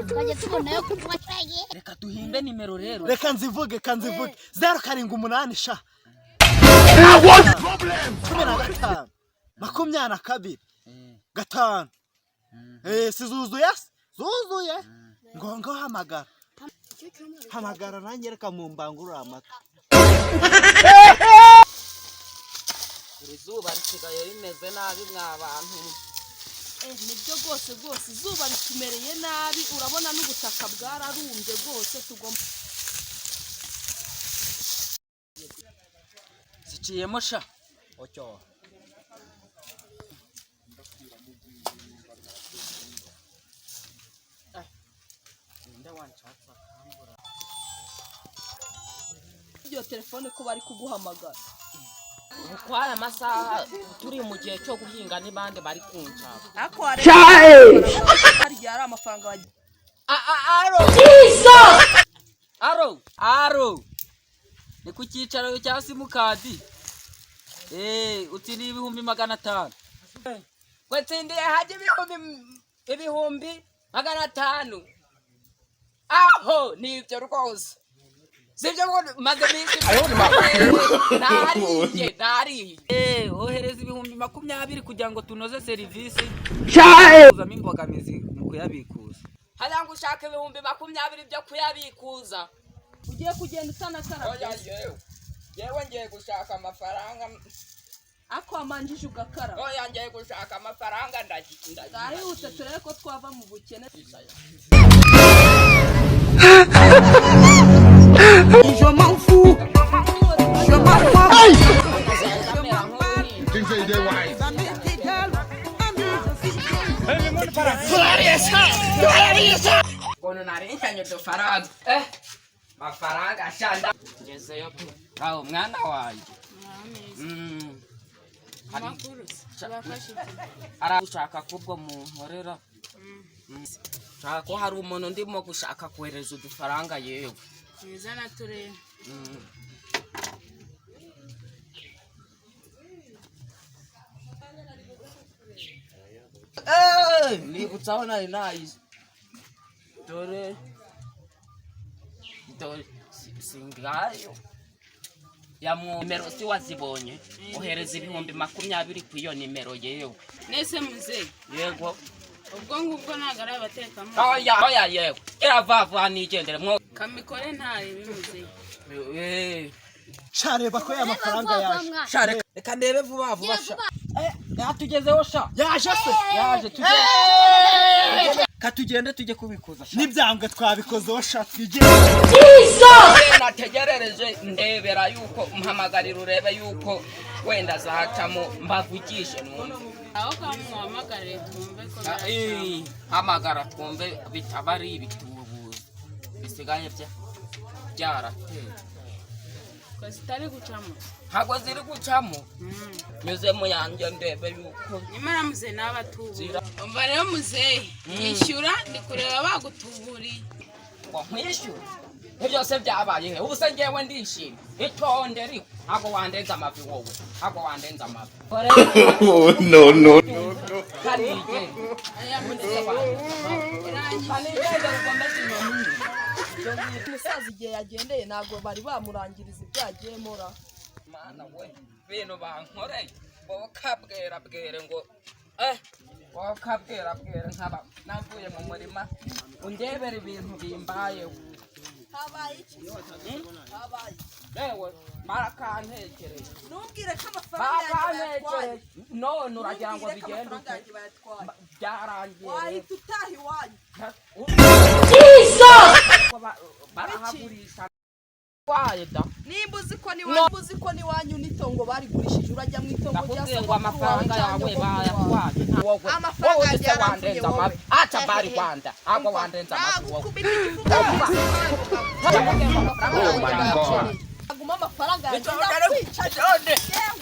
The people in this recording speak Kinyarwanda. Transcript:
Tukajya tubona yo kunywa cyayi. Reka duhimbe nimero rero. Reka nzivuge, kanzivuge. 078 sha 15 22 5. Si zuzuye se? Zuzuye. Ngo hamagara, hamagara nanjye, reka mu mbangurure amatwi. Iri zuba risigaye rimeze nabi mwa bantu. Nibyo rwose rwose, izuba ritumereye nabi. Urabona n'ubutaka bwararumbye rwose, tugomba Ziciyemo sha ocyo. Ninde wanshatse akambura? Iyo telefone ko bari kuguhamagara? Ubu kwaya amasaha turi mu gihe cyo guhinga, n'ibandi bari kunshaka. Ariko hari igihe ari amafaranga bagiye. Aro, aro, aro, ni ku cyicaro cya simukadi. Utsindiye 500,000. Ngo nsindiye hajya 500,000. Aho nibyo rwose, sibyo ngo maze iminsi nariye nariye. Ohereza 20,000 kugira ngo tunoze serivisi uzamo imbogamizi mu kuyabikuza. Hariya ngo ushaka 20,000 byo kuyabikuza. Ugiye kugenda utanakarabye? Oya, yewe yewe, ngiye gushaka amafaranga. Ariko wamanjije ugakaraba. Oya, ngiye gushaka amafaranga, ndagiye. Bwahihuse turebe ko twava mu bukene. Je m'en fous. Je m'en fous. Ndamera nk'uruhinja. Things say they wise. Ça m'est égal. Ami, je suis Ukuntu nari udufaranga, mafaranga shanda ngezeyo pe. Aho mwana wanjye. Aragushaka kubwo munkorera. Nshaka ko hari umuntu ndimo gushaka kohereza udufaranga yewe. Mwiza na turere. Nibutse aho nari nayize. Dore dore, singayo ya mu nimero si wazibonye? Ohereza 20,000 ku iyo nimero yewe. Nese muzehe? Yego. Ubwo ngubwo ntabwo ari abatekamo? Oya oya, yewe, iravuga nigendere mwo. Kamikore ntaribi muzehe. Sha, reba ko ya mafaranga yaje. Sha, reka ndebe vuba vuba sha. Yatugezeho sha. Yaje se? Yaje, tugende, katugende tujye kubikuza sha. N'ibyambwe twabikozeho sha, twigire. Nategerereje ndebera yuko mpamagarira, urebe yuko wenda zacamo mbavugishe numve. Aho kamuhamagare twumve ko Hamagara twumve bitaba ari ibitubuzi bisigaye byarateye. Ko zitari gucamo. Ntabwo ziri gucamo. Nyuze mu yanjye ndebe yuko Nyamara muzehe n'abatubura. Zira. Umva rero muzehe, yishyura, ndi kureba bagutuburiye. Ngo nkwishyure? Byose byabaye he? Ubu se ngewe ndishimye? Itonde ariko ntabwo wandenza amavi wowe, ntabwo wandenza amavi. Oh, no, no, no. Kanigende. Aya muzehe irangiye. Kanigende rukomeze inyoni. Umusaza igihe yagendeye ntabwo bari bamurangiriza ibyo yagiyemo ra. Mana we, bintu bankoreye bokabwera bwere ngo bokabwera bwere, nkaba navuye mu murima, undebera ibintu bimbayeho. Habaye iki? Habaye? Yewe, barakantekereye. Ntubwire ko amafaranga yanjye bayatwaye. Bakantekereye none uragira ngo Ntubwire ko bigende amafaranga ute? yanjye bayatwaye. Byarangiye rero. Wahita utaha iwanyu. Barahagurisha waye da. Nimba uzi ko n'iwanyu, uzi ko n'iwanyu n'itongo barigurishije, urajya mu itongo rya Ndakubwiye ngo sogokuru wawe amafaranga cyangwa yawe nyogokuru wawe. bayatwaye wowe. Amafaranga Wowe yanjye use yaramvuye wandenza wowe. amavi, aca bari Rwanda, ntabwo wandenza amavi wowe. Nagukubita igifuka. Oh my God. Aguma amafaranga yanjye, ndakwica. Itonde. Yewe.